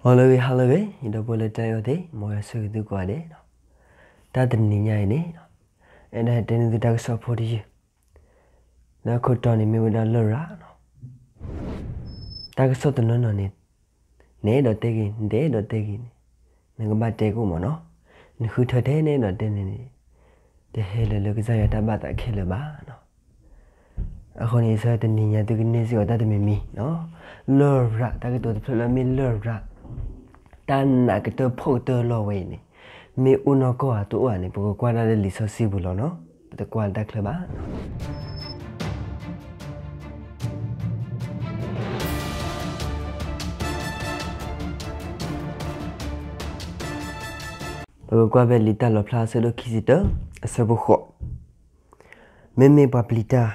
ဟါလၢအဂ့ၤ ဟါလၢအဂ့ၤ ယဒီပုၢ်ဝဲၢ်လၢတၢ်အဲၣ်အီၤသ့ၣ် မ်ယွၤဆိၣ်ဂ့ၤသုကိးဂၤဒဲး. တၢ်တနံၤညါအံၤန့ၣ် အဲၣ်ဒိးဟဲတဲန့ၢ်သုတၢ်ကစီၣ်ဖိတယုၢ်, လၢအခိၣ်တီန့ၣ်မ့ၢ်ဝဲဒၣ်လရာ်လီၤ. တၢ်ကစီၣ်တနီၤနီၤန့ၣ် နအဲၣ်ဒိးတဲဂ့ၤ နတအဲၣ်ဒိးတဲဂ့ၤန့ၣ် နကဘၣ်တဲကအိၣ်မးနီၤ. နဃုထၢထဲနအဲၣ်ဒိးတဲန့ၣ်န့ၣ် တဟဲလၢၤလၢကစၢ်ယွၤတၢ်ဘၣ်သးခဲလၢာ်ဘၣ်နီၤ. အဃိန့ၣ် ဆၢတနံၤညါသုကန့ၢ်စ့ၢ်ကီးတၢ်တမံၤမံၤနီၤ. လရာ် တၢ်ကတိၤတဖျၢၣ်လၢမ့ၢ်လရာ်, တၢ်နာ်ကတၢၢ်ဖှီၣ်ကတၢၢ်လီၤဝဲအံၤန့ၣ် မ့ၢ်အိၣ်နီၢ်ကီၢ်ဧါတအိၣ်ဧါန့ၣ် ပကကွၢ်တၢ်လၢလံာ်စီဆှံပူၤလီၤနီၤ. ပတကွၢ်လၢတၢ်ချၢဘၣ်. ပကကွၢ်ဖဲလံာ်တၢ်လီၣ်ဖျါ အဆၢဒိၣ်ခံဆံတၢ အဆၢဖိဃိး, မ့မ့ၢ်ပှၤပျံၤတၢ်,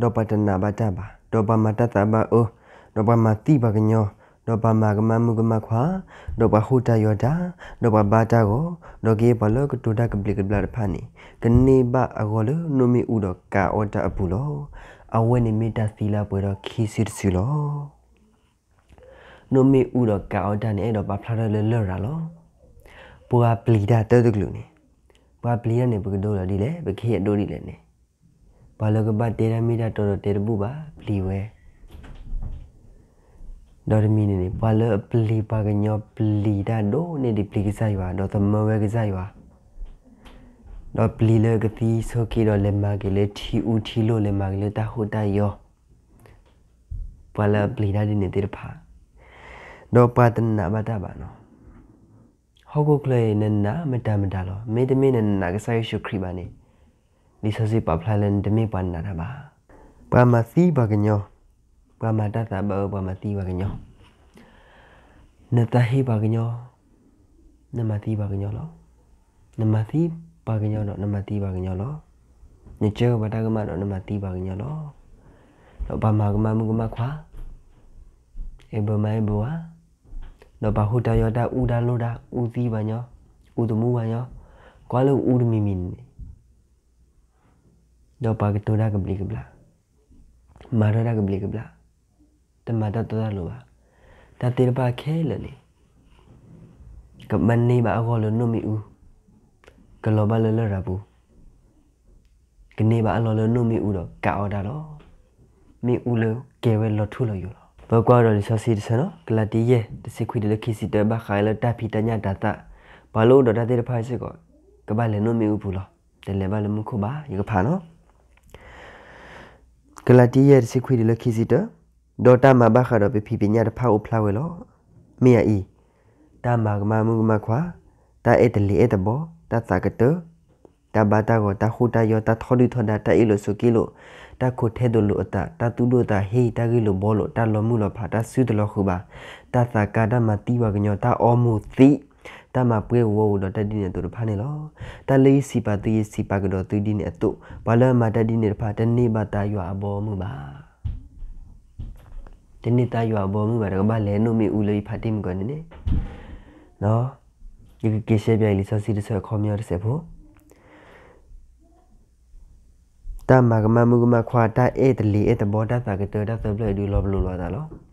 ဒီးပှၤတနာ်ဘၣ်တၢ်ဘၣ်, ဒီးပှၤမၤတၢ်သးဘၣ်အၢ, ဒီးပှၤမၤသံပှၤကညီ, ဒီးပှၤမၤကမၣ်မုၣ်ကမၣ်ခွါ, ဒီးပှၤဟူးတၢ်ယီၤတၢ်, ဒီးပှၤဘါတၢ်ဂီၤ, ဒီးကယဲၢ်ပှၤလၢကတိၤတၢ်ကဘျံးကဘျၣ်တဖၣ်န့ၣ် ကန့ၢ်ဘၣ်အဂီၢ်လၢနိၣ်မ့ၣ်အူဒီးကးအီတၢ်အပူၤလီၤ. အဝဲန့ၣ်မ့ၢ်တၢ်သံလၢအပှဲၤဒီးခံစုတစုလီၤ. နိၣ်မ့ၣ်အူဒီးကးအီတၢ်န့ၣ် အဲၣ်ဒိးပာ်ဖျါထီၣ်လၢလရာ်လီၤ. ပှၤပျံၤတၢ်တၢတကလုာ်န့ၣ်, ပှၤပျံၤတၢ်န့ၣ် ပကဒိလီၤဒ်လဲၣ်, ပကဟ့ၣ်အဒိဒ်လဲၣ်န့ၣ်, ပှၤလၢကဘၣ်တဲတၢ်မ့ၢ်တၢ်တီဒီးတဲတဘူၣ်ဘၣ် ပျံၤဝဲ ဒီးတမံၤန့ၣ်န့ၣ် ပှၤလၢအပျံၤပှၤကညီ ပျံၤတၢ်ဒိၣ်န့ၢ်ဒံးပျံၤကစၢ်ယွၤ ဒီးသမၢဝဲကစၢ်ယွၤ, ဒီးပျံၤလၢကသံဆိက့ဒီး လဲၤမၤက့ၤလၢထံအူထံလိၣ် လဲၤမၤက့ၤလၢတၢ်ဟူးတၢ်ယီၤ, ပှၤလၢအပျံၤတၢ်ဒ်န့ၣ်သ့ၣ်တဖၣ်, ဒီးပှၤတနာ်ဘၣ်တၢ်ဘၣ်နီၤ. ဟီၣ်ခိၣ်ချၢအံၤ နနာ်မတၤမတၤလီၤ. မ့တမ့ၢ်နနာ်ကစၢ်ယ့ၣ်ၡူးခရံာ်ဘၣ်န့ၣ်, လံာ်စီဆှံပာ်ဖျါလၢနတမ့ၢ်ပှၤနာ်တၢ်ဘၣ်. ပှၤမၤသံပှၤကညီ, ပှၤမၤတၢ်သးဘၣ်အၢ ပှၤမၤသံပှၤကညီ, နသးဟ့ပှၤကညီ, နမၤသံပှၤကညီလီၤ. နမၤသံပှၤကညီဒီး နမၤသံပှၤကညီလီၤ. နစၢဃာ်ပှၤတၢ်ကမၣ်ဒီး နမၤသံပှၤကညီလီၤ. ဒီးပှၤမၤကမၣ်မုၣ်ကမၣ်ခွါ, အဲၣ်ဘၢမါအဲၣ်ဘၢဝၤ, ဒီးပှၤဟူးတၢ်ယီၤတၢ် အူတၢ်လိၣ်တၢ် အူသံပှၤကညီ, အူသမူပှၤကညီ, ကွၢ်လၢအူတမံၤမံၤန့ၣ်န့ၣ်, ဒီးပှၤကတိၤတၢ်ကဘျံးကဘျၣ်, မၤထီၣ်တၢ်ကဘျံးကဘျၣ်, တမၤတၢ်တီတၢ်လိၤဘၣ်. တၢ်သ့ၣ်တဖၣ်ခဲလၢာ်န့ၣ် ကဘၣ်န့ၢ်ဘၣ်အဂီၢ်လၢနိၣ်မ့ၣ်အူ, ကလီၤဘၣ်လၢလရာ်ပူၤ, ကန့ၢ်ဘၣ်အလီၢ်လၢနိၣ်မ့ၣ်အူဒီးကးအီတၢ်လီၤ. မ့ၣ်အူလၢကဲဝဲလီၤထူလီၤယိာ်လီၤ. ပကွၢ်ဒီးလံာ်စီဆှံတဆၢနီၤ, ကလၤတံ ယဲၢ် တဆံခွံတုၤလၢခံဆံတၢ ဘၣ်ဃးလၢတၢ်ဖံးတၢ်ညၣ်တၤသၣ်, ပှၤလၢအိၣ်ဒီးတၢ်သ့ၣ်တဖၣ်စ့ၢ်ကီး ကဘၣ်လဲၤနိၣ်မ့ၣ်အူပူၤလီၤ. တလဲၤဘၣ်လၢမူခိၣ်ဘၣ်. ယကဖးနီၤ. ကလၤတံ ယဲၢ် တဆံခွံတုၤလၢခံဆံတၢ, ဒီးတၢ်မၤဘၣ်ဃးဒီးပဖံးပညၣ်တဖၣ်အိၣ်ဖျါဝဲလီၤ. မ့ၢ်အအံၤ, တၢ်မၤကမၣ်မုၣ်ကမၣ်ခွါ, တၢ်အဲၣ်တလံၤအဲၣ်တဘီ, တၢ်သးကတၢၢ်, တၢ်ဘါတၢ်ဂီၤ, တၢ်ဟူးတၢ်ယီၤ, တၢ်ထီဒုၣ်ထီဒါ, တၢ်အ့ၣ်လိာ်ဆိးက့လိာ်, တၢ်ခိးထဲသိးလိာ်အသး, တၢ်သူၣ်ဒိၣ်သးဟ့, တၢ်ဂ့ၢ်လိာ်ဘှီလိာ်, တၢ်လီၤမုၢ်လီၤဖး, တၢ်စုတလီၤဃုာ်ဘၣ်, တၢ်သးကါ, တၢ်မၤသံပှၤကညီ, တၢ်အီမူၤသံး, တၢ်မၤပှဲၤဝီၤဝူၤဒီးတၢ်ဒ်န့ၣ်အသိးတဖၣ်န့ၣ်လီၤ. တၢ်လၢယစံးပာ်သု ယစံးပာ်ကဒီးသုဒ်န့ၣ်အသိး, ပှၤလၢအမၤတၢ်ဒ်န့ၣ်တဖၣ် တန့ၢ်ဘၣ်သးယွၤအဘီအမုၢ်ဘၣ်. တန့ၢ်သးယွၤအဘီအမုၢ်ဘၣ်ဒီး ကဘၣ်လဲၤနိၣ်မ့ၣ်အူလၢယဖးတ့ၢ်မုၢ်ကီၢ်န့ၣ်န့ၣ်, ယကက့ၤရှဲပၠးအံၤ လံာ်စီဆှံတဆၢအခီပညီတစဲးဖိ တၢ်မၤကမၣ်မုၣ်ကမၣ်ခွါ, တၢ်အဲၣ်တလံၤအဲၣ်တဘီ, တၢ်သးကတၢၢ်, တၢ်သၢဖျၢၣ်အံၤဒုးလီၤပလိာ်လိာ်အသးလီၤ.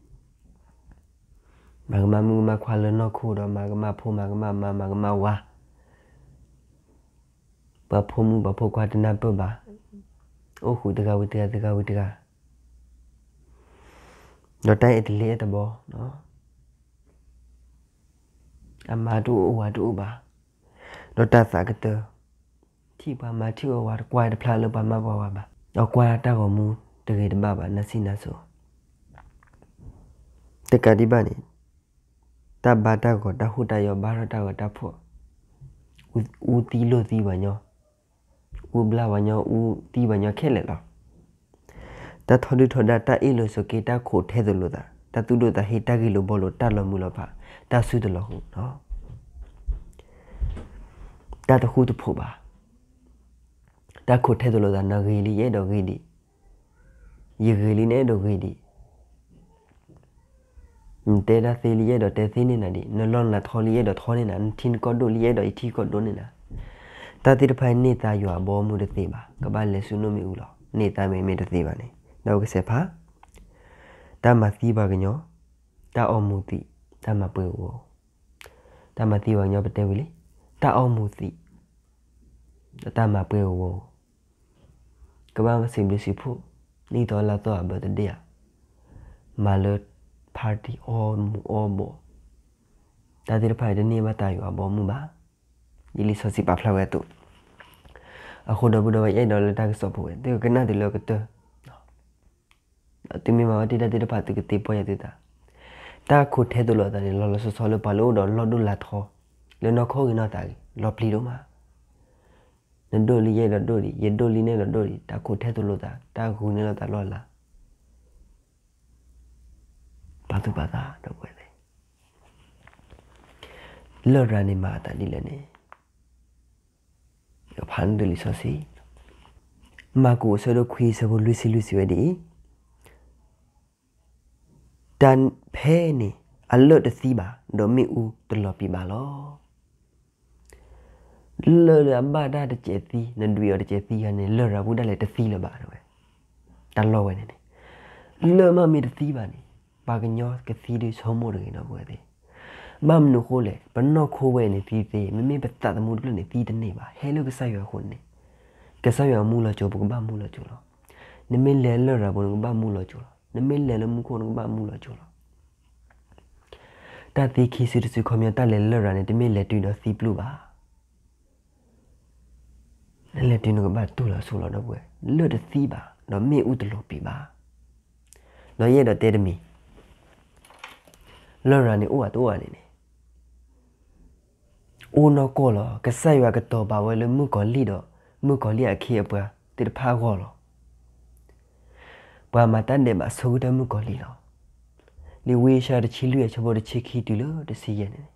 မၤကမၣ်မုၣ်ကမၣ်ခွါလၢနီၢ်ခိဒီး မၤကမၣ်ဖိ, မၤကမၣ်မါ, မၤကမၣ်ဝၤ, ပှၤဖိမုၣ်ပှၤဖိခွါတနၢ်ပၢၢ်ဘၣ်, အိၣ်ဃုာ်တဂၤဝံၤတဂၤ, တဂၤဝံၤတဂၤ, ဒီးတၢ်အဲၣ်တလံၤအဲၣ်တဘီ, အမါတအိၣ်အဝၤတအိၣ်ဘၣ်, ဒီးတၢ်သးကတၢၢ်, ထံၣ်ပှၤမါထံၣ်အဝၤတကွၢ်တဖျါလၢပှၤမါပှၤဝၤဘၣ်, ဒီးကွၢ်တၢ်ဂီၤမူတဂ့ၤတဘၣ်ဘၣ်, နၢ်စံၣ်နၢ်စိၤ, တကးဒံးဘၣ်န့ၣ်, တၢ်ဘါတၢ်ဂီၤ, တၢ်ဟူးတၢ်ယီၤ, ဘါထီၣ်တၢ်ဂီၤတၢ်ဖှီၣ်, အူသံလိာ်သံပှၤညီ, အူဘျၣ်ပှၤညီ, အူသံပှၤညီခဲလၢာ်လီၤ. တၢ်ထီဒုၣ်ထီဒါ, တၢ်အ့ၣ်လိာ်ဆိးက့, တၢ်ခိးထဲသိးလိာ်သး, တၢ်သူၣ်ဒိၣ်သးဟ့, တၢ်ဂ့ၢ်လိာ်ဘှီလိာ်, တၢ်လီၤမုၢ်လီၤဖး, တၢ်စုတလီၤဃုာ်, တၢ်တဃူတဖိးဘၣ်. တၢ်ခိးထဲသိးလိာ်သး, နဂ့ၤလံ ယအဲၣ်ဒိးဂ့ၤဒံး, ယဂ့ၤလံ နအဲၣ်ဒိးဂ့ၤဒံး, နတဲတၢ်သ့လံ ယအဲၣ်ဒိးတဲသ့န့ၢ်နၤဒံး, နလီၢ်နလၤထီလံ ယအဲၣ်ဒိးထီန့ၢ်နၤ, နထံနကီၢ်ဒိၣ်လံ ယအဲၣ်ဒိးယထံကီၢ်ဒိၣ်န့ၢ်နၤ. တၢ်သ့ၣ်တဖၣ်န့ၢ်သါယွၤအဘီအမုၢ်တသ့ဘၣ်, ကဘၣ်လဲၤဆူနိၣ်မ့ၣ်အူလီၤ. န့ၢ်သါမ့မ့ၢ်တသ့ဘၣ်န့ၣ်, ဒီးကစဲးဖး, တၢ်မၤသံပှၤကညီ, တၢ်အီမူၤသံး, တၢ်မၤပှဲၤဂီၤ တၢ်မၤသံပှၤကညီပတဲဝံၤလံ, တၢ်အီမူၤသံး, ဒီးတၢ်မၤပှဲၤဂီၤဂီၤ, ကဘၣ်မၤစံးဘျုးစံးဖှိၣ်, နံၣ်သီလါသီအဘၢၣ်သဒ့ဧါ, မၤလၢ party အီမူၤအီဘီၣ်, တၢ်သ့ၣ်တဖၣ်အံၤတန့ၢ်ဘၣ်တၢ်ယွၤအဘီအမုၢ်ဘၣ်, ဒ်လံာ်စီဆှံပာ်ဖျါဝဲအသိး, အဃိဒီပုၢ်ဒီဝဲၢ် ယအဲၣ်ဒိးလၢတၢ်ကစီၣ်ဖိဝဲ သုကကနၣ်တုၤလၢအကတၢၢ် ဒီးသုမ့ၢ်မၤဝဲတ့ၢ်တၢ်သ့ၣ်တဖၣ် သုကသ့ပီၢ်ယၤသုသး, တၢ်ခိးထဲသိးလိာ်အသးန့ၣ် လီၤလီၤဆီဆီလၢပှၤလၢအိၣ်ဒီးလီၢ်ဒိၣ်လၢထီ, လၢနီၢ်ခိဂ့ၤနီၢ်သးဂ့ၤ လီၤပျံၤဒိၣ်မး, နဒိၣ်လံယအဲၣ်ဒိးဒိၣ်ဒံး, ယဒိၣ်လံနအဲၣ်ဒိးဒိၣ်ဒံး, တၢ်ခိးထဲသိးလိာ်သး, တၢ်ဂုာ်န့ၢ်လိာ်သးလီၢ်လၤ ပာ်သူၣ်ပာ်သး ဒီပုၢ်ဝဲၢ်သ့ၣ်, လရာ်န့ၣ်မၤအသးဒ်လဲၣ်န့ၣ်, ယကဖးနုာ်လံာ်စီဆှံ, မၢ်ကူးအဆၢဒိၣ်ခွံအဆၢဖိလွံၢ်ဆံလွံၢ်စံးဝဲဒ်အံၤ, တၢ်ဖဲန့ၣ် အလၢၢ်တသံဘၣ်, ဒီးမ့ၣ်အူတလီၤပံာ်ဘၣ်လီၤ. လၢၢ်လၢအဘၣ်တၢ်တစဲးသံ, နဒွံးအီၤတစဲးသံခါန့ၣ် လရာ်ဖိဒၣ်လဲာ်တသံလၢၤဘၣ်ဝဲ, တၢ်လီၢ်ဝဲန့ၣ်န့ၣ်, လၢၢ်မ့ၢ်တသံဘၣ်န့ၣ်, ပှၤကညီကသံဒုးဆိကမိၣ်တဂ့ၤ ဒီပုၢ်ဝဲၢ်သ့ၣ်, ဘၣ်မနုၤအဃိလဲၣ်, ပနီၢ်ခိဝဲန့ၣ်သံသ့, မ့မ့ၢ်ပသးသမူတဖျၢၣ်န့ၣ်သံတန့ၢ်ဘၣ်, ဟဲလၢကစၢ်ယွၤအဃိန့ၣ်, ကစၢ်ယွၤမူလီၤစိၤ ပကဘၣ်မူလီၤစိၤလီၤ. နမ့ၢ်လဲၤလရာ်ဖိ နကဘၣ်မူလီၤစိၤလီၤ. နမ့ၢ်လဲၤလၢမူခိၣ် နကဘၣ်မူလီၤစိၤလီၤ. တၢ်သံခံစုတစုခီပညီ တၢ်လဲၤလရာ်န့ၣ် တမ့ၢ်လဲၤတုၤဒီးသံပျုၢ်ဘၣ်. နလဲၤတုၤနကဘၣ်တူၢ်လီၤဆူၣ်လီၤ ဒီပုၢ်ဝဲၢ်, လၢၢ်တသံဘၣ်, ဒီးမ့ၣ်အူတလီၤပံာ်ဘၣ်. ဒီးယအဲၣ်ဒိးတဲတမံၤ, လရာ်န့ၣ်အိၣ်ဧါတအိၣ်ဧါန့ၣ်န့ၣ် အိၣ်နီၢ်ကီၢ်လီၤ. ကစၢ်ယွၤကတီၤပာ်ဝဲလၢမုၣ်ကီၤလံၢ်ဒီး မုၣ်ကီၤလံၢ်အခ့အပှၤသ့ၣ်တဖၣ်အဂီၢ်လီၤ. ပှၤမၤတၢ်ဒဲးဘးဆိကတၢၢ်မုၣ်ကီၤလံၢ်လီၤ. လံာ်ဝံယၡါယၤတဆံလွံၢ်အဆၢဖိတဆံခံတုၤလၢတဆံယဲၢ်န့ၣ်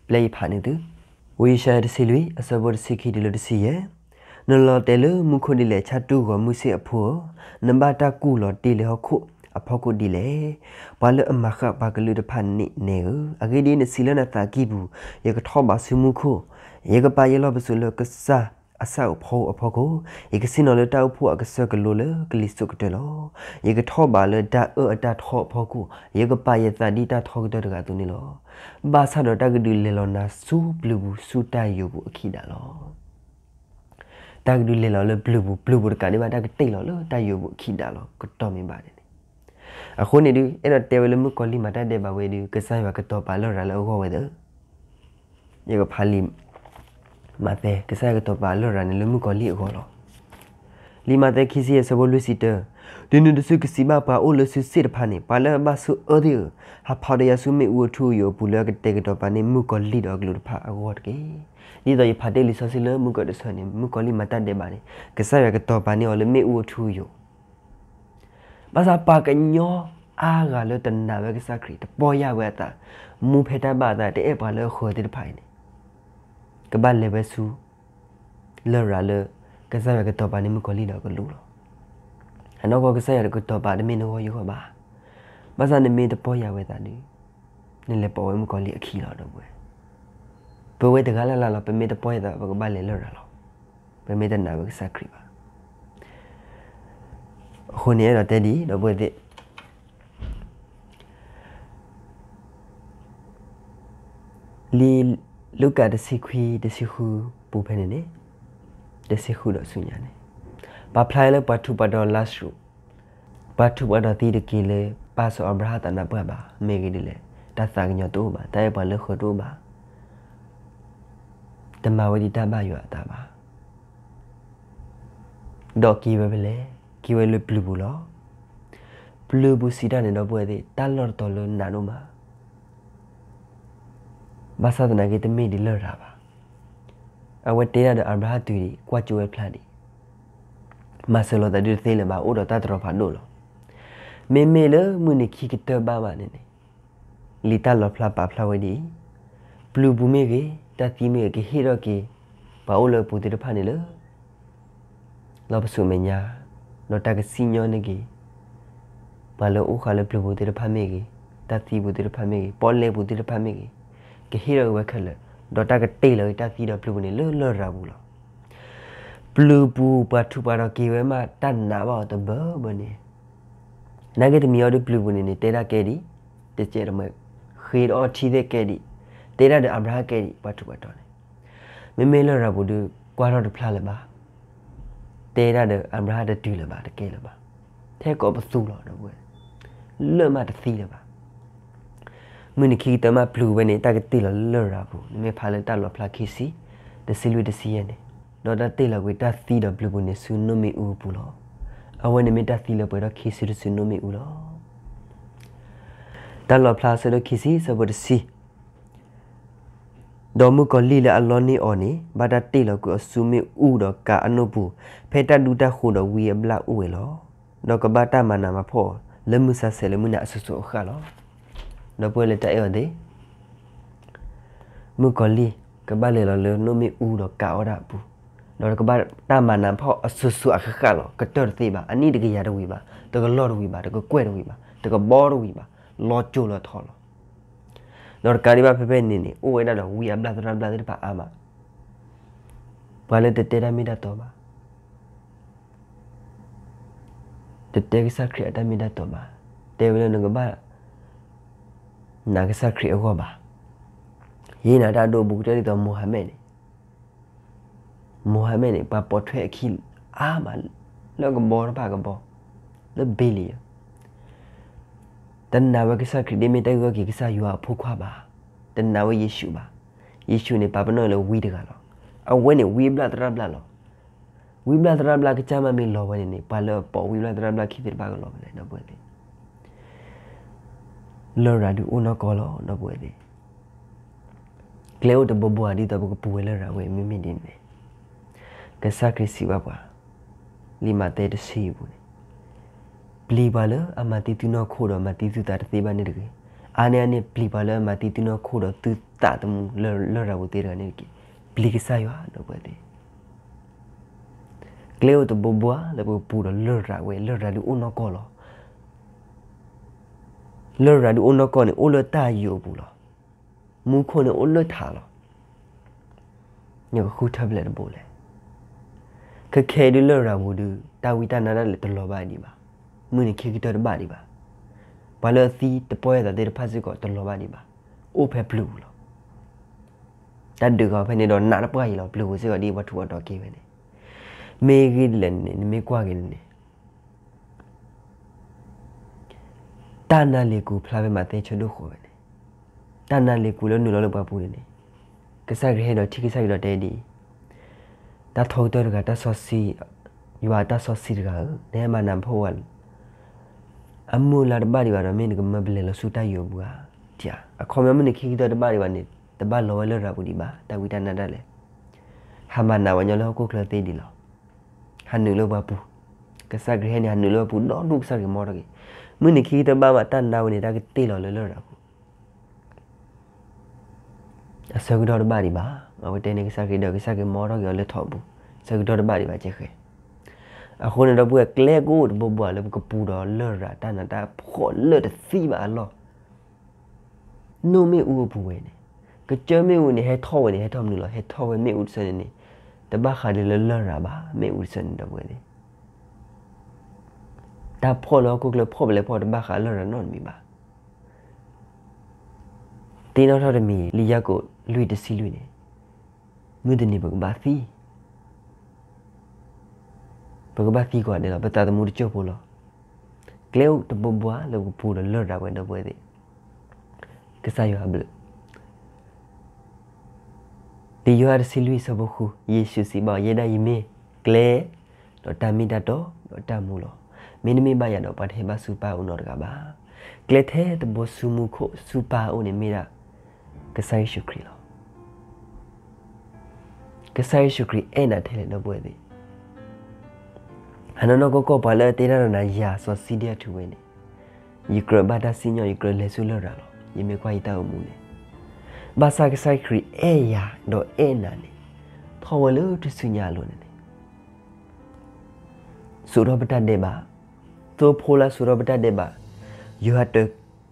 ပျဲယဖးန့ၢ်သု, ဝံယၡါယၤတဆံလွံၢ်အဆၢဖိတဆံခံတုၤလၢတဆံယဲၢ်, နလီၤတဲာ်လၢမူခိၣ်ဒ်လဲၣ် ဆၣ်တူၢ်ဂီၤမုၢ်ဆ့ၣ်အဖိဧၢ, နဘၣ်တၢ်ကူၣ်လီၤတ့ၢ်လၢဟီၣ်ခိၣ်အဖီခိၣ်ဒ်လဲၣ်. ပှၤလၢအမၤဃၣ်ပှၤကလုာ်တဖၣ်န့ၣ်နဲဧၢ, အဂ့ၢ်ဒ်အံၤ နစံးလၢနသးကံၢ်ပူၤ, ယကထီၣ်ဘးဆူမူခိၣ်, ယကပာ်ယလီၢ်ပစိာ်လၢကစၢ်အဆၣ်ဖိအဖီခိၣ်, ယကဆ့ၣ်နီၤလၢတၢ်အိၣ်ဖှိၣ်အကစၢၢ်ကလိလၢကလံၤစိးကတၢၢ်လီၤ. ယကထီၣ်ဘးလၢတၢ်အၢၣ်အတၢ်ထီအဖီခိၣ်, ယကပာ်ယသးဒ်တၢ်ထီကတၢၢ်တဂၤအသိးန့ၣ်လီၤ. ဘၣ်ဆၣ်ဒီးတၢ်ကဒုးလဲၤလီၤနၤဆူပျုၤပူၤဆူတၢ်ယိာ်ပူၤအခံဒၣ်လီၤ. တၢ်ကဒုးလဲၤလီၤလၢပျုၤပူၤ, ပျုၤပူၤတကးဒံးဘၣ် တၢ်ကတ့ၢ်လီၤလၢတၢ်ယိာ်ပူၤအခံဒၣ်လီၤ. ကတီၢ်မ့ၢ်ဘၣ်န့ၣ်န့ၣ်, အဃိန့ၣ်ဒုး အဲၣ်ဒိးတဲဝဲလၢမုၣ်ကီၤလံၢ်မၤတၢ်ဒဲးဘးဝဲဒုး ကစၢ်ယွၤကတီၤပာ်လရာ်လၢအဂီၢ်ဝဲသၢ ယကဖးလံာ်မးသဲ, ကစၢ်ယွၤကတီၤပာ်လရာ်န့ၣ်လၢမုၣ်ကီၤလံၢ်အဂီၢ်လီၤ. လံာ်မးသဲခံဆံယဲၢ်အဆၢဖိလွံၢ်ဆံတၢ, တုၤနုၤတစုကစံးဘၣ်ပှၤအိၣ်လၢစုစ့ၣ်တဖၣ်န့ၣ်, ပှၤလၢအဘၣ်ဆိၣ်အၢသ့ၣ်ဧၢ, ဟးဖးဒီးယၤဆူမ့ၣ်အူအထူအယိာ်အပူၤလၢအကတဲာ်ကတီၤပာ်န့ၢ်မုၣ်ကီၤလံၢ်ဒီးအကလူးတဖၣ်အဂီၢ်တက့ၢ်. ဒ်သိးယဖးတ့ၢ်လံာ်စီဆှံလၢမုၢ်ကၢၢ်တဆၢန့ၣ် မုၣ်ကီၤလံၢ်မၤတၢ်ဒဲးဘးန့ၣ် ကစၢ်ယွၤကတီၤပာ်န့ၢ်အီၤလၢမ့ၣ်အူအထူအယိာ် ဘၣ်ဆၣ်ပှၤကညီအါဂၤလၢတနာ်ဝဲကစၢ်ခရံာ် တပီၢ်ယၢ်ဝဲအသး, မူဖဲတၢ်ဘၣ်အသး တအဲၣ်ပှၤလၢအဃၢၤသ့ၣ်တဖၣ်အံၤန့ၣ်, ကဘၣ်လဲၤဝဲဆူ လရာ်လၢ ကစၢ်ယွၤကတီၤပာ်န့ၢ်မုၣ်ကီၤလံၢ်ဒီးအကလူးလီၤ. အနီၢ်ကီၢ်ကစၢ်ယွၤတကတီၤပာ်တမ့ၢ်နဂီၢ်ယဂီၢ်ဘၣ်. ဘၣ်ဆၣ်နမ့ၢ်တပီၢ်ယၢ်ဝဲသးဒီး နလဲၤပိာ်ဝဲမုၣ်ကီၤလံၢ်အခံလီၤ ဒီပုၢ်ဝဲၢ်. ပဝဲတဂၤလၢ်လၢ်လီၤ ပမ့ၢ်တပီၢ်ယၢ်သး ပကဘၣ်လဲၤလရာ်လီၤ. ပမ့ၢ်တနာ်ဝဲကစၢ်ခရံာ်ဘၣ်. အဃိန့ၣ် အဲၣ်ဒိးတဲဒ်အံၤ ဒီပုၢ်ဝဲၢ်သ့ၣ် လံာ်လူၤကၣ်တဆံခွံ တဆံဃုပူၤဖဲန့ၣ်န့ၣ်, တဆံဃုဒီးဆူညါန့ၣ်, ပာ်ဖျါလၢပှၤထူးပှၤတီၤလါစရူး, ပှၤထူးပှၤတီၤသံတက့ၢ်လၢ ပၢ်စီၤအၤဘြၤဟၣ်သးနၢ်ပှၢ်ဘၣ်, မ့ၢ်ဂ့ၤဒ်လဲၣ်, တၢ်သးကညီၤတအိၣ်ဘၣ်, တၢ်အဲၣ်ပှၤလၢဃၢၤတအိၣ်ဘၣ်, တမၤဝဲဒ်တၢ်ဘၣ်ယွၤအသးဘၣ်. ဒီးက့ၤဝဲဖဲလဲၣ်, က့ၤဝဲလၢပျုၤပူၤလီၤ. ပျုၤပူၤစံးတၢ်န့ၣ် ဒီပုၢ်ဝဲၢ်သ့ၣ် တၢ်လီၢ်တတီၤလၢနးဒိၣ်မး, ဘၣ်ဆၣ်သနာ်က့တမ့ၢ်ဒ်လရာ်ဘၣ်. အဝဲတဲဒၣ်ဒီးအၤဘြၤဟၣ်တုၤဒံး ကွၢ်ကၠိဝဲဖျါဒံး, မၤစၢၤလိာ်သးဒုးတသ့လၢၤဘၣ် အိၣ်ဒီးတၢ်တရီၤဖးဒိၣ်လီၤ. မ့မ့ၢ်လၢမုၢ်နံၤခံကတၢၢ်ဘၣ်ဘၣ်န့ၣ်န့ၣ် လံာ်တၢ်လီၤဖျါပာ်ဖျါဝဲဒ်အံၤ, ပျုၤပူၤမ့ၢ်ဂ့ၤ, တၢ်သံမ့ၢ်ဂ့ၤ, ကဟ့ၣ်ထီၣ်က့ၤ ပှၤအိၣ်လၢအပူၤသ့ၣ်တဖၣ်န့ၣ်လၢ လီၢ်ပစိာ်မဲာ်ညါ, ဒီးတၢ်ကစံၣ်ညီၣ်န့ၢ်က့ၤ ပှၤလၢအိၣ်ဃာ်လၢပျုၤပူၤသ့ၣ်တဖၣ်မ့ၢ်ဂ့ၤ, တၢ်သံပူၤသ့ၣ်တဖၣ်မ့ၢ်ဂ့ၤ, ပီၣ်လဲၣ်ပူၤသ့ၣ်တဖၣ်မ့ၢ်ဂ့ၤ, ကဟ့ၣ်ထီၣ်က့ၤဝဲခဲလၢာ်, ဒီးတၢ်ကတ့ၢ်လီၤက့ၤတၢ်သံဒီးပျုၤပူၤန့ၣ်လၢလရာ်ပူၤလီၤ. ပျုၤပူၤပှၤထူးပှၤတီၤက့ၤဝဲမး တၢ်နာ်ဘၣ်အီၤတဘၢဘၢန့ၣ်, နာ်က့တမံၤအီၤဒီးပျုၤပူၤန့ၣ်န့ၣ် တဲဒၣ်ကဲဒံး, တကဲတမံၤ ဃ့ဒီးအီထံသ့ၣ်ကဲဒံး, တဲတၢ်ဒီးအၤဘြၤဟၣ်ကဲဒံး ပှၤထူးပှၤတီၤန့ၣ်, မ့မ့ၢ်လရာ်ပူၤဒုး ကွၢ်ထီၣ်တဖျါလၢၤဘၣ်, တဲတၢ်ဒီးအၤဘြၤဟၣ်တတုၤလၢၤဘၣ် တကဲလၢၤဘၣ်, ထဲကိးပသူလီၤ ဒီပုၢ်ဝဲၢ်, လၢၢ်မးတသံလၢၤဘၣ်. မုၢ်နံၤခံကတၢၢ်မးပျုၤဝဲန့ၣ် တၢ်ကတ့ၢ်လီၤလၢလရာ်ပူၤ နမ့ၢ်ဖးလၢတၢ်လီၣ်ဖျါခံဆံ တဆံလွံၢ်တဆံယဲၢ်န့ၣ်, ဒီးတၢ်တ့ၢ်လီၤကွံာ်တၢ်သံဒီးပျုၤပူၤန့ၣ်ဆူနိၣ်မ့ၣ်အူအပူၤလီၤ. အဝဲန့ၣ်မ့ၢ်တၢ်သံလၢပှဲၤထီၣ်ခံစုတစုနိၣ်မ့ၣ်အူလီၤ. တၢ်လီၣ်ဖျါအဆၢဒိၣ်ခံဆံ ဆၢဖိတဆံ ဒီးမုၣ်ကီၤလံၢ်လၢအလီန့ၢ်အီၤန့ၣ် ဘၣ်တၢ်တ့ၢ်လီၤကွံာ်အီၤဆူမ့ၣ်အူဒီးကးအနိၣ်ပူၤ, ဖဲတၢ်ဒူတၢ်ဃိၤဒီးဝံအဘျၣ်အိၣ်ဝဲလီၤ. ဒီးကဘၣ်တၢ်မၤနးမၤဖှီၣ်အီၤ လၢမုၢ်ဆါဆဲးလၢမုၢ်နၤအစိၤစိၤအဃၣ်လီၤ. ဒီပုၢ်ဝဲၢ်လၢတၢ်အဲၣ်အီၤသ့ၣ်, မုၣ်ကီၤလံၢ်ကဘၣ်လဲၤလီၤလၢနိၣ်မ့ၣ်အူဒီးကးအီၣ်တၢ်အပူၤ, ဒီးကဘၣ်တၢ်မၤနးဖှီၣ်အစိၤစိၤအဃၣ်ဃၣ်လီၤ. ကတၢၢ်တသ့ဘၣ်, အနံၣ်တကယၤတဝံၤဘၣ်, တကလီၢ်တဝံၤဘၣ်, တကကွဲၢ်တဝံၤဘၣ်, တကဘီတဝံၤဘၣ်, လီၤစိၤလီၤထီလီၤ. ဒီးတကးဒံးဘၣ်ဖဲဖဲန့ၣ်န့ၣ် အိၣ်ဝဲဒၣ်ဒီးဝံအဘျၣ်သရၣ်ဘျၣ်သ့ၣ်တဖၣ်အါမး, ပှၤလၢတတဲတၢ်မ့ၢ်တၢ်တီဘၣ်, တတဲကစၢ်ခရံာ်အတၢ်မ့ၢ်တၢ်တီဘၣ်, တဲဝဲလၢနကဘၣ်နာ်ကစၢ်ခရံာ်အဂီၢ်ဘၣ်. ယ့နၤတၢ်အဒိအပူၤကတၢၢ်ဒ်သိးမိၤဟၤမဲၣ်န့ၣ်, မိၤဟၤမဲၣ်န့ၣ် ပှၤပိာ်ထွဲအခံအါမး လၢကဘီတဖၣ်ကဘီ, လၢ billion တနာ်ဝဲကစၢ်ခရံာ် ဒ်မ့ၢ်တၢ်ဂုၢ်ဂီၢ်က့ၤကစၢ်ယွၤအဖိခွါဘၣ်, တနာ်ဝဲယ့ၣ်ၡူးဘၣ်. ယ့ၣ်ၡူးန့ၣ် ပာ်ပနီၣ်လၢဝံတဂၤလီၤ. အဝဲန့ၣ် ဝံအဘျၣ်သရၣ်ဘျၣ်လီၤ. ဝံအဘျၣ်သရၣ်ဘျၣ်ကစၢ်မးမ့ၢ်လီၤဝဲန့ၣ်န့ၣ် ပှၤလၢအပိာ်ဝံအဘျၣ်သရၣ်ဘျၣ်ခံသ့ၣ်တဖၣ်ကလီၤဝဲလဲၣ် ဒီပုၢ်ဝဲၢ်သ့ၣ်. လရာ်ဒုးအိၣ်နီၢ်ကီၢ်လီၤ ဒီပုၢ်ဝဲၢ်သ့ၣ်. ကျဲအိၣ်တဘိဘိဧါ ဒ်သိးပကပူၤဝဲလရာ်ဝဲ မ့မ့ၢ်ဒ်န့ၣ်န့ၣ်, ကစၢ်ခရံာ်စံးဘၣ်ပှၤ လံာ်မးသဲတဆံအပူၤန့ၣ်, ပျံၤပှၤလၢအမၤသံသုနီၢ်ခိဒီးမၤသံသုသးတသ့ဘၣ်န့ၣ်တဂ့ၤ. အါန့ၢ်အန့ၣ် ပျံၤပှၤလၢအမၤသံသုနီၢ်ခိဒီးသုသးသမူလၢလရာ်ပူၤသ့တဂၤန့ၣ်တက့ၢ်. ပျံၤကစၢ်ယွၤ ဒီပုၢ်ဝဲၢ်သ့ၣ်. ကျဲအိၣ်တဘိဘိဧါ လၢပကပူၤဒီးလရာ်ဝဲ လရာ်ဒုးအိၣ်နီၢ်ကီၢ်လီၤ. လရာ်ဒုးအိၣ်နီၢ်ကီၢ်န့ၣ် အိၣ်လၢတၢ်ယိာ်အပူၤလီၤ. မူခိၣ်န့ၣ်အိၣ်လၢထးလီၤ. နကဃုထၢဖဲလဲၣ်တဘိလဲၣ်. ခဲခဲအံၤဒုးလရာ်ပူၤဒုး တၢ်ဝံတၢ်နါတၢ်လဲၤတလီၤဘၣ်ဒံးဘၣ်. မုၢ်နံၤခံကတၢၢ်တဘၣ်ဒံးဘၣ်. ပှၤလၢအသံတပီၢ်ယၢ်သးသ့ၣ်တဖၣ်စ့ၢ်ကီးတလီၤဘၣ်ဒံးဘၣ်. အိၣ်ဖဲပျုၤပူၤလီၤ. တၢ်ဒုးကီးဖဲန့ၣ်ဒီးနးတပှၢ်အံၤလီၤ ပျုၤပူၤစ့ၢ်ကီးဒ်ပှၤထူးပှၤတီၤက့ၤဝဲန့ၣ်. မ့ၢ်ဂ့ၢ်ဒ်လဲၣ်န့ၣ် နမ့ၢ်ကွၢ်က့ၤန့ၣ်န့ၣ် တၢ်နါလ့ၤကူၣ်ဖျါဖဲမးသဲဆၢဒိၣ်ဃိးဝဲန့ၣ်, တၢ်နါလ့ၤကူၣ်လၢနုာ်လီၤလၢပှၤပူၤန့ၣ်န့ၣ်, ကစၢ်ခရံာ်ဟဲဒီးထံၣ်ကစၢ်ခရံာ်ဒီးတဲဒ်အံၤ, တၢ်ထီကတၢၢ်တဂၤ တၢ်စီဆှံ, ယွၤအတၢ်စီဆှံတဂၤဧၢ, နဟဲမၤနးဖှီၣ်ဝဲလီၤ. အမုၢ်အလါတဘၣ်ဒံးဘၣ်ဒီး မ့ၢ်နကမၢပလဲၤလီၤဆူတၢ်ယိာ်အပူၤဧါ. အခီပညီမုၢ်နံၤခံကတၢၢ်တဘၣ်ဒံးဘၣ်န့ၣ် တဘၣ်လီၤဝဲလရာ်ပူၤဒံးဘၣ် တၢ်ဝံတၢ်နါတၢ်လဲၤ. ဟးမၤနးဝဲညီလၢဟီၣ်ခိၣ်ချၢသ့ဒံးလီၤ. ဟးနုာ်လၢပှၤပူၤ, ကစၢ်ခရံာ်ဟဲန့ၣ် ဟးနုာ်လၢပှၤပူၤဒီဒူၣ် ကစၢ်ခရံာ်မီထီၣ်က့ၤ. မုၢ်နံၤခံကတၢၢ်တဘၣ်ဘၣ် တၢ်နါဝဲန့ၣ် တၢ်ကတ့ၢ်လီၤလၢလရာ်ပူၤ အဆၢကတီၢ်တဘၣ်ဒံးဘၣ်. အဝဲတဲန့ၣ်ကစၢ်ခရံာ်ဒီး ကစၢ်ခရံာ်မီထီၣ်က့ၤအီၤလၢထီပူၤ, ဆၢကတီၢ်တဘၣ်ဒံးဘၣ်ကဲဃဲ. အဃိန့ၣ်ဒီပုၢ်ဝဲၢ် ကျဲကအိၣ်တဘိဘိလၢပကပူၤဒီးလရာ်တၢ်နးတၢ်ဖှီၣ်လၢတသံဘၣ်အလီၢ် နိၣ်မ့ၣ်အူအပူၤဝဲန့ၣ်, ကစၢၢ်မ့ၣ်အူန့ၣ် ဟဲထီၣ်ဝဲန့ၣ် ဟဲထီၣ်မနုၤလီၤ, ဟဲထီၣ်ဝဲမ့ၣ်အူတဆၢန့ၣ်န့ၣ်, တဘၣ်ဃးဒ်လၢလရာ်ဘၣ်, မ့ၣ်အူတဆၢန့ၣ် ဒီပုၢ်ဝဲၢ်သ့ၣ်. တၢ်ဖှီၣ်လၢဟီၣ်ခိၣ်ချၢဖှီၣ်ပလဲဖှီၣ် တဘၣ်ဃးလရာ်နီတမံၤဘၣ်. သ့ၣ်နီၣ်ထီၣ်တမံၤ လံာ်ယၤကိာ်လွံၢ်တဆံလွံၢ်န့ၣ်, မုၢ်တနံၤပကဘၣ်သံ ပကဘၣ်သံကိးဂၤဒဲးလီၤ, ပသးသမူတစိၢ်ဖိလီၤ. ကျဲအိၣ်တဘိဘိလၢပကပူၤဒီးလရာ်ဝဲ ဒီပုၢ်ဝဲၢ်သ့ၣ်, ကစၢ်ယွၤအဘျုး. လံာ်ယိၤဟၣ်တဆံလွံၢ်ဆၢဖိဃု, ယ့ၣ်ၡူးစံးဘၣ်အီၤ, ယဲဒၣ်အံၤမ့ၢ်ကျဲ, ဒီးတၢ်မ့ၢ်တၢ်တီ, ဒီးတၢ်မူလီၤ. မ့တမ့ၢ်ဘၣ်ယၤဒီး ပှၤတဟဲဘၣ်ဆူပၢ်အအိၣ်နီတဂၤဘၣ်. ကျဲထဲတဘိဆူမူခိၣ်ဆူပၢ်အအိၣ်န့ၣ်မ့ၢ်ဒၣ် ကစၢ်ယ့ၣ်ၡူးခရံာ်လီၤ. ကစၢ်ယ့ၣ်ၡူးခရံာ်အဲၣ်နၤထဲလဲၣ် ဒီပုၢ်ဝဲၢ်သ့ၣ်. ဟးနီၢ်နီၢ်ကီၢ်ကီၢ် ပှၤလၢအတဲတၢ်ဒီးနၤ ယၤစီၤစံဒ့အထူးဝဲန့ၣ်, ယကြၢးဘၣ်တၢ်စံၣ်ညီၣ် ယကြၢးလဲၤဆူလရာ်လီၤ. ယမ့ၢ်ကွၢ်ယတၢ်အိၣ်မူန့ၣ်, ဘၣ်ဆၣ်ကစၢ်ခရံာ်အဲၣ်ယၤဒီးအဲၣ်နၤန့ၣ်, ထီၣ်ဝဲလၢထူၣ်စုညါအလိၤန့ၣ်န့ၣ် စိာ်ထီၣ်ပတၢ်ဒဲးဘး, သိဖိလၢစိာ်ထီၣ်ပတၢ်ဒဲးဘး, ယိၤဟၣ်တၢ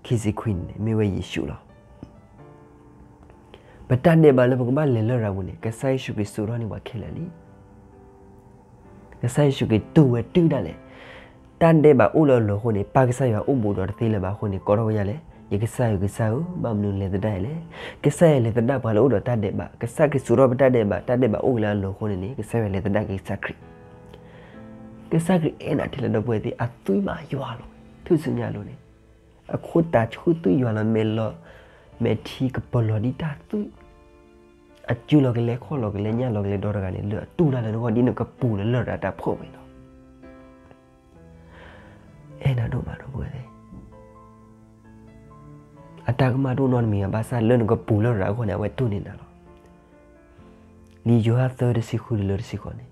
ခံဆံခွံန့ၣ် မ့ၢ်ဝဲယ့ၣ်ၡူးလီၤ. ပတၢ်ဒဲးဘးလၢပကဘၣ်လဲၤလရာ်ပူၤန့ၣ် ကစၢ်ယ့ၣ်ၡူးခရံာ်စိာ်ထီၣ်န့ၢ်ပှၤခဲလၢာ်လံ. ကစၢ်ယ့ၣ်ၡူးခရံာ်တူၢ်ဝဲတုၤဒၣ်လဲာ်, တၢ်ဒဲးဘးအိၣ်လၢအလိၤအဃိန့ၣ် ပၢ်ကစၢ်ယွၤအိၣ်ဘူးဒီးတသ့လၢၤဘၣ်အဃိန့ၣ် ကိးထီၣ်ဝဲဒ်လဲၣ်, ယကစၢ်ဧၢ ကစၢ်ဧၢ, ဘၣ်မနုၤလဲၤသဒၣ်ယၤလဲၣ်. ကစၢ်ယွၤလဲၤသဒၣ်ပှၤလၢအိၣ်ဒီးတၢ်ဒဲးဘး, ကစၢ်ခရံာ်စိာ်ထီၣ်ပတၢ်ဒဲးဘး, တၢ်ဒဲးဘးအိၣ်က့ၤလၢအလိၤအဃိန့ၣ်န့ၣ် ကစၢ်ယွၤလဲၤသဒၣ်က့ၤကစၢ်ခရံာ်. ကစၢ်ခရံာ်အဲၣ်နၤထဲလဲၣ် ဒီပုၢ်ဝဲၢ်သ့ၣ်, အသွံၣ်မးယွၤလီၤ. ထုးစုညါအလိၤန့ၣ် အခိၣ်တၤဆှုသွံၣ်ယွၤလီၤ, မဲာ်လီၤ, မဲာ်ထံကပီၤလီၤဒ်တၢ်သွံၣ်, အစုလီၤကလဲၤခီၣ်လီၤကလဲၤညၣ်လီၤကလဲၤဒီတဂၤန့ၣ် လၢအတူၢ်တၢ်လၢနဂီၢ်ဒ်နကပူၤလၢလရာ်တၢ်ဖှီၣ်ဝဲလီၤ. အဲၣ်နၤဒိၣ်မး ဒီပုၢ်ဝဲၢ်သ့ၣ်, အတၢ်ကမၣ်တအိၣ်နီတမံၤဘၣ်, ဘၣ်ဆၣ်လၢနကပူၤလၢလရာ်အဂီၢ်န့ၣ် အဝဲတူၢ်န့ၢ်နၤလီၤ. လံာ်ယိၤဟၣ်သၢတဆံဃုတုၤလၢတဆံဃိးန့ၣ်,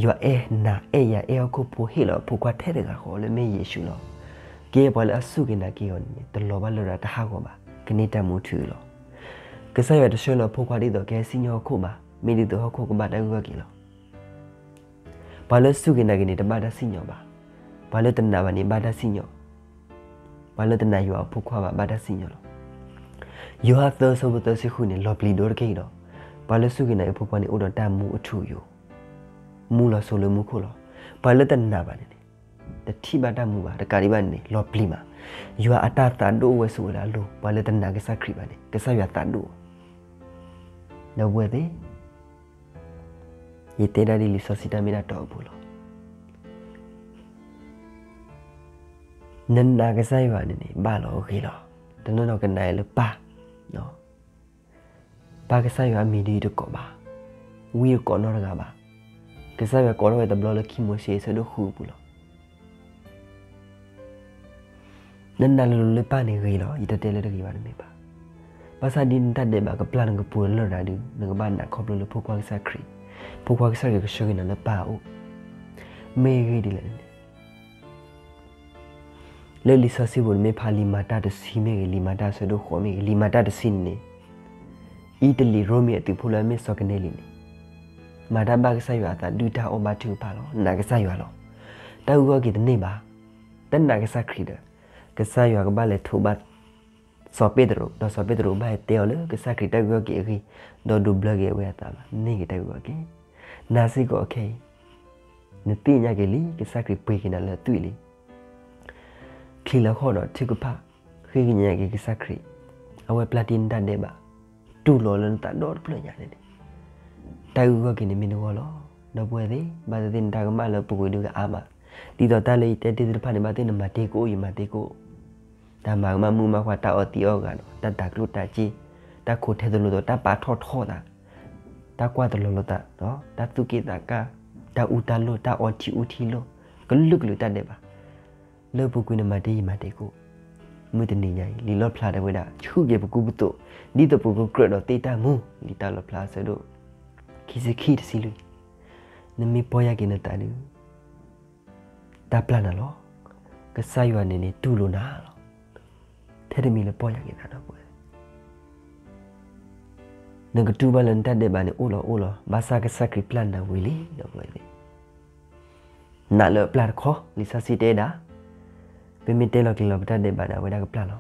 ယွၤအဲၣ်နၤ အဲၣ်ယၤ အဲၣ်ဟီၣ်ခိၣ်ဖိ ဟ့ၣ်လီၤအဖိခွါထဲတဂၤဃီလၢမ့ၢ်ယ့ၣ်ၡူးလီၤ. ကဲပှၤလၢအစူၢ်က့ၤနာ်က့ၤအီၤန့ၣ် တလီၤဘၣ်လရာ်တဟးဂီၤဘၣ်, ကန့ၢ်တၢ်မူထူလီၤ. ကစၢ်ယွၤတဆှၢလီၤအဖိခွါဒ်သိးကဟဲစံၣ်ညီၣ်ဟီၣ်ခိၣ်ဘၣ်, မ့ၢ်ဒ်သိးဟီၣ်ခိၣ်ကဘၣ်တၢ်အုၣ်က့ၤခီၣ်က့ၤလီၤ. ပှၤလၢစူၢ်က့ၤနာ်က့ၤန့ၣ် တဘၣ်တၢ်စံၣ်ညီၣ်ဘၣ်, ပှၤလၢတနာ်ဘၣ်န့ၣ် ဘၣ်တၢ်စံၣ်ညီၣ်, ပှၤလၢတနာ်ယွၤအဖိခွါဘၣ် ဘၣ်တၢ်စံၣ်ညီၣ်လီၤ. ယိၤဟၣ်သၢဆၢဖိသၢဆံဃုန့ၣ် လီၤပျံၤဒိၣ်တက့ၢ်ဒီး, ပှၤလၢစူၢ်က့ၤနာ်က့ၤအဖိခွါန့ၣ် အိၣ်ဒီးတၢ်မူအထူအယိာ်, မူလီၤစိၤလၢမူခိၣ်လီၤ. ပှၤလၢတနာ်ဘၣ်န့ၣ်န့ၣ် တထံၣ်ဘၣ်တၢ်မူဘၣ်, တကးဒံးဘၣ်န့ၣ်န့ၣ် လီၤပျံၤမး, ယွၤအတၢ်သးဒိၣ်အိၣ်ဝဲဆိးဝဲဒၣ်အလိၤ, ပှၤလၢတနာ်ကစၢ်ခရံာ်ဘၣ်န့ၣ် ကစၢ်ယွၤသးဒိၣ်, ဒီပုၢ်ဝဲၢ်သ့ၣ်, ယတဲဒၣ်ဒ်လံာ်စီဆှံတၢ်မ့ၢ်တၢ်တီအပူၤလီၤ. နနာ်ကစၢ်ယွၤန့ၣ်န့ၣ် ဘၣ်လီၤအဂ့ၤလီၤ. တနီၤနီၤကနာ်လၢပၢ်, ပၢ်ကစၢ်ယွၤအမံၤဒ်အံၤတကိးဘၣ်, ဝံတကိးနီတဂၤဘၣ်. ကစၢ်ယွၤကိးထီၣ်ဝဲတဘျီလၢခံမိၤၡ့အဆၢဒိၣ်ဃုအပူၤလီၤ. နနာ်လိၤလိၤလၢပၢ်န့ၣ်ဂ့ၤလီၤ, ယတတဲလၢတဂ့ၤဘၣ်တမ့ၢ်ဘၣ်. ဘၣ်ဆၣ်ဒ်နတၢ်ဒဲးဘးကပျၢ်နကပူၤလၢလရာ်ဒီး နကဘၣ်နာ်ခီဖျိလၢဖိခွါကစၢ်ခရံာ်, ဖိခွါကစၢ်ခရံာ်ကဆှၢက့ၤနၤလၢပၢ်အအိၣ်, မ့ၢ်ဂ့ၢ်ဒ်လဲၣ်န့ၣ် လၢလံာ်စီဆှံပူၤန့ၣ်မ့ၢ်ဖးလံာ်မၤတၢ်တဆံမ့ၢ်ဂ့ၤ, လံာ်မၤတၢ်အဆၢဒိၣ်ဃိးမ့ၢ်ဂ့ၤ, လံာ်မၤတၢ်တဆံန့ၣ်န့ၣ်, အံးတလံာ်ရိမ့ၤအသုးဖိလၢအမ့ၢ်စီၤကနဲလံန့ၣ်, မၤတၢ်ဘၣ်ကစၢ်ယွၤအသး ဒုၣ်တၢ်အီၣ်ဘၣ်ထုကဖၣ်လီၤ, နာ်ကစၢ်ယွၤလီၤ. တၢ်အုၣ်ကီၣ်က့ၤတန့ၢ်ဘၣ်, တနာ်ကစၢ်ခရံာ်ဒီး, ကစၢ်ယွၤကဘၣ်လဲၤထိးဘၣ် စီၤပ့းတရူး, ဒီးစီၤပ့းတရူးဘၣ်ဟဲတဲအီၤလၢကစၢ်ခရံာ်တၢ်အုၣ်ကီၣ်က့ၤအဂ့ၢ်, ဒီးဒိးဘျၢက့ၤအဝဲအသးဘၣ်, န့ၢ်က့ၤတၢ်အုၣ်ကီၣ်က့ၤ. နၤစ့ၢ်ကီးအခဲအံၤ, နသ့ၣ်ညါက့ၤလံ ကစၢ်ခရံာ်ပှ့ၤက့ၤနၤလၢအသွံၣ်လံ. ချံးလီၤခီၣ်ဒီးထုကဖၣ်, ဃ့ကညးက့ၤကစၢ်ခရံာ်, အဝဲပျၢ်တ့ၢ်နတၢ်ဒဲးဘး, တူၢ်လိာ်လၢနသးဒီတဖျၢၣ်ညါန့ၣ်န့ၣ်, တၢ်အုၣ်ကီၣ်က့ၤန့ၣ်မ့ၢ်နဂီၢ်လီၤ. ဒီပုၢ်ဝဲၢ်သ့ၣ်, ဘၣ်သ့ၣ်သ့ၣ်နတၢ်ကမၣ်လၢပူၤကွံာ်ဒုးကအါမး, ဒ်သိးတၢ်လၢယတဲတ့ၢ်သ့ၣ်တဖၣ်န့ၣ် ဘၣ်သ့ၣ်နမၤတ့ၢ်ကအိၣ် ယမၤတ့ၢ်ကအိၣ်, တၢ်မၤကမၣ်မုၣ်မၤခွါ တၢ်အီသံးအီဂၤဒီး တၢ်တၤကျိၣ်တၤစ့, တၢ်ခိးထဲသိးလိာ်သီး တၢ်ပာ်ထီၣ်ထီသး, တၢ်ကွၢ်တလီၤလိာ်သး, တၢ်သူၣ်က့ၣ်သးကါ, တၢ်အူတၢ်လိၣ်, တၢ်အီထံအူထံလိၣ်, ကလုာ်ကလုာ်တၢ်ဒဲးဘး, လၢပူၤကွံာ်နမၤတ့ၢ်ယမၤတ့ၢ်ကအိၣ်, မုၢ်တနံၤညါအံၤ လံာ်လီၣ်ဖျါတဲဝဲဒၣ် ဆူၣ်က့ၤပကူပသိး, ဒ်သိးပကကြၢးဒီးသ့တၢ်မူ, လံာ်တၢ်လီၣ်ဖျါအဆၢဒိၣ် ခံဆံခံတဆံလွံၢ်, နမ့ၢ်ပီၢ်ယၢ်က့ၤနသးဒီး တၢ်ပျၢ်နၤလီၤ. ကစၢ်ယွၤန့ၣ်န့ၣ်တူၢ်လိာ်နၤလီၤ. ထဲတမံၤလၢပီၢ်ယၢ်က့ၤသး ဒီပုၢ်ဝဲၢ်, နကတူၢ်ဘၣ်လၢနတၢ်ဒဲးဘးန့ၣ်အိၣ်လီၤအိၣ်လီၤ, ဘၣ်ဆၣ်ကစၢ်ခရံာ်ပျၢ်နၤဝံၤလံ ဒီပုၢ်ဝဲၢ်သ့ၣ်, နာ်လၢအပျၢ်တခီ, လံာ်စီဆှံတဲဒၣ်, ပမ့ၢ်တဲလီၤကျဲၤလီၤပတၢ်ဒဲးဘးဒီး အဝဲဒၣ်ကပျၢ်လီၤ.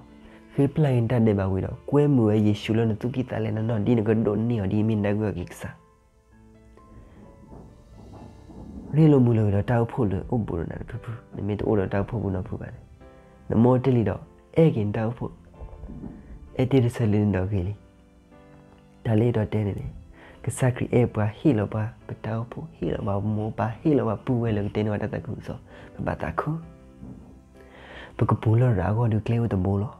ဃ့ပျၢ်က့ၤနတၢ်ဒဲးဘးဝံၤဒီး ကွဲမုာ်ဝဲယ့ၣ်ၡူးလၢနသူၣ်ကံၢ်သးလဲနီၢ်နီၢ် ဒ်နကဒိးန့ၢ်အီၤဒ်အမ့ၢ်နတၢ်အုၣ်က့ၤကစၢ် ရ့လိာ်မုာ်လိာ်က့ၤဒီးတၢ်အိၣ်ဖှိၣ်လၢအိၣ်ဘူးဒီးနၤတဖုဖု, နမ့ၢ်တအိၣ်ဒီးတၢ်အိၣ်ဖှိၣ်ဘူးနီတဖုဘၣ်န့ၣ်, နမိၢ်တ့ၢ်လံဒီး အဲၣ်က့ၤနတၢ်အိၣ်ဖှိၣ်, အဲၣ်တ့ၢ်တဆၢလံန့ၣ်ဒီးဂ့ၤလံ. တၢ်လၢယအဲၣ်ဒိးတဲန့ၣ်န့ၣ်, ကစၢ်ခရံာ်အဲၣ်ပှၤ ဟ့ၣ်လီၤပှၤပတၢ်အိၣ်ဖှိၣ်, ဟ့ၣ်လီၤပှၤပမိၢ်ပၢ်, ဟ့ၣ်လီၤပှၤပုၢ်ဝဲၢ်လၢကတဲန့ၢ်ဝဲတၢ်သးခုကစီၣ်, ပဘၣ်သးခု ပကပူၤလၢရၤအဂီၢ်ဒီးကျဲအိၣ်တဘိလီၤ.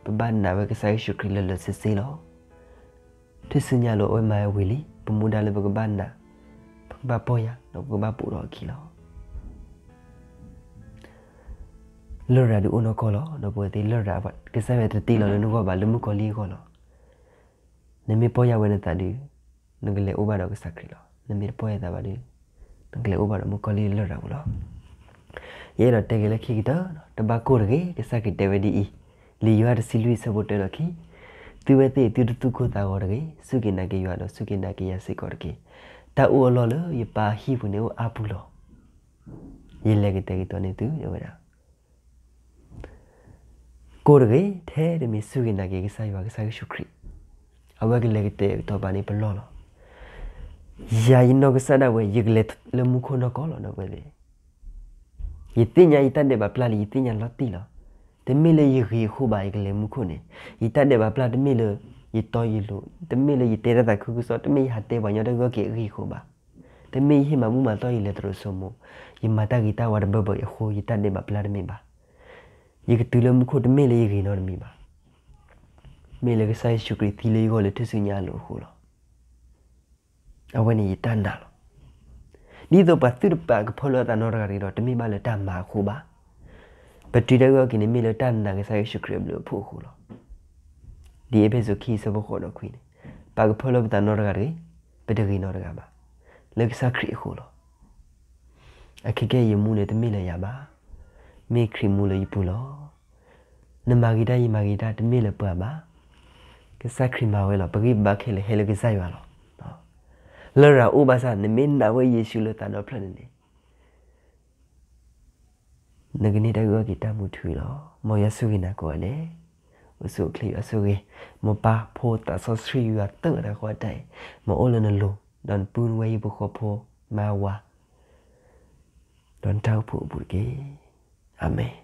ပဘၣ်နာ်ဝဲကစၢ်ယ့ၣ်ၡူးခရံာ်လၢာ်လၢာ်ဆ့ဆ့လီၤ. ထူၣ်စုညါလိၤအဝဲမၤဝံၤလံ, ပမူဒါလၢပကဘၣ်နာ်, ပကဘၣ်ပီၢ်ယၢ် ဒီးပကဘၣ်ပိာ်ထီၣ်အခံလီၤ. လရာ်ဒုးအိၣ်နီၢ်ကီၢ်လီၤ. ဒီပုၢ်ဝဲၢ်သ့ၣ်, လရာ်ကစၢ်ယွၤတတ့လီၤလၢနဂီၢ်ဘၣ်, လၢမုၣ်ကီၤလံၢ်အဂီၢ်လီၤ. နမ့ၢ်ပီၢ်ယၢ်ဝဲနသးဒီး, နကလဲၤအိၣ်ဘၣ်ဒီးကစၢ်ခရံာ်လီၤ. နမ့ၢ်တပီၢ်ယၢ်သးဘၣ်ဒီး, နကလဲၤအိၣ်ဘၣ်ဒီးမုၣ်ကီၤလံၢ်လရာ်ပူၤလီၤ. ယအဲၣ်ဒိးတဲက့ၤလၢခံကတၢၢ်, တဘၣ်ကိၢ်တဂ့ၤ, ကစၢ်ခရံာ်တဲဝဲဒ်အံၤ, လံာ်ယိၤဟၣ်တဆံလွံၢ်ဆၢဖိတၢဒီးခံ, သုဝဲသ့ၣ် သုတသူၣ်ကိၢ်သးဂီၤတဂ့ၤ, စူၢ်က့ၤနာ်က့ၤယွၤဒီးစူၢ်က့ၤနာ်က့ၤယၤစ့ၢ်ကီးတက့ၢ်. တၢ်အိၣ်အလီၢ်လၢယပၢ်အဟံၣ်ပူၤန့ၣ်အိၣ်အါပူၤလီၤ. ယလဲၤကတဲာ်ကတီၤန့ၢ်သု တဲဝဲဒၣ် ကိၢ်တဂ့ၤ, ထဲတမံၤစူၢ်က့ၤနာ်က့ၤကစၢ်ယွၤကစၢ်ယ့ၣ်ၡူးခရံာ်, အဝဲကလဲၤကတဲာ်ကတီၤပာ်န့ၢ်ပလီၢ်လီၤ. ယၤယနီၢ်ကစၢ်ဒၣ်ဝဲ ယကလဲၤလၢမူခိၣ်နီၢ်ကီၢ်လီၤ ဒီပုၢ်ဝဲၢ်သ့ၣ်. ယသ့ၣ်ညါယတၢ်ဒဲးဘးပျၢ်လံ, ယသ့ၣ်ညါလီၤတံၢ်လီၤ. တမ့ၢ်လၢယဂ့ၤအဃိဘၣ် ယကလဲၤမူခိၣ်န့ၣ်, ယတၢ်ဒဲးဘးပျၢ်တမ့ၢ်လၢ ယတီယလိၤ, တမ့ၢ်လၢယတဲတၢ်သးခုကစီၣ်, တမ့ၢ်ယဟးတဲပှၤညီတၢ်ဂီၢ်က့ၤအဂ့ၢ်အဃိဘၣ်, တမ့ၢ်ယဟ့ၣ်မၤဘူၣ်မၤတီၢ်ယလဲၤသရိာ်စိမိၤ, ယမၤတၢ်ဂ့ၤတၢ်ဝါတဘၢဘၢအံၤအဃိ ယတၢ်ဒဲးဘးပျၢ်တမ့ၢ်ဘၣ်. ယကတုၤလၢမူခိၣ်တမ့ၢ်လၢယဂ့ၤနီတမံၤဘၣ်. မ့ၢ်လၢကစၢ်ယ့ၣ်ၡူးခရံာ်သံလၢယဂီၢ်လၢထူၣ်စုညါအလိၤအဃိလီၤ. အဝဲန့ၣ်ယတၢ်နာ်လီၤ. ဒ်သိးပှၤသုတပာ်ကဖၢလၢအသးနီတဂၤတဂ့ၤဒီး တမ့ၢ်ဘၣ်လၢတၢ်မၤအဃိဘၣ်. ပတုၤတၢ်ဂ့ၢ်အီၤက့ၤန့ၣ် မ့ၢ်လၢတၢ်နာ်ကစၢ်ယ့ၣ်ၡူးခရံာ်အဘျုးအဖှိၣ်အဃိလီၤ. ဒ်အ့းဖ့းစူးခံ အဆၢဖိဃိးဒီးခွံန့ၣ်, ပာ်ကဖၢလၢပသးနီတဂၤတဂ့ၤ, ပတဂ့ၤနီတဂၤဘၣ်, လၢကစၢ်ခရံာ်အဃိလီၤ. အခဲကဲယမူန့ၣ်တမ့ၢ်လၢယၤဘၣ်, မ့ၢ်ခရံာ်မူလၢယပူၤလီၤ. နမၤဂ့ၤတၢ်ယမၤဂ့ၤတၢ်တမ့ၢ်လၢပှၤဘၣ်, ကစၢ်ခရံာ်မၤဝဲလီၤ. ပဂံၢ်ပဘါခဲလၢာ်ဟဲလၢကစၢ်ယွၤလီၤ. လရာ်အိၣ်ဘၣ်ဆၣ် နမ့ၢ်နာ်ဝဲယ့ၣ်ၡူးလၢသးဒီဖျၢၣ်န့ၣ်န့ၣ် နကန့ၢ်တၢ်ဂ့ၢ်အီၤက့ၤတၢ်မူထူလီၤ. မ်ယွၤဆိၣ်ဂ့ၤနၤကိးဂၤဒဲး, အိၣ်ဆူၣ်အိၣ်ချ့ယွၤဆိၣ်ဂ့ၤ, မ်ပၢ်ဖိသးစီဆှံယွၤတၢ်အတၢ်ဃီတၢ်အံၤ, မ်အအိၣ်လၢနလိၤ, ဒီးနပုၢ်နဝဲၢ်ဟံၣ်ဖိဃီဖိ, မါဝၤ, ဒီးနတၢ်အိၣ်ဖှိၣ်အပူၤတက့ၢ်. အၤမ့ၣ်.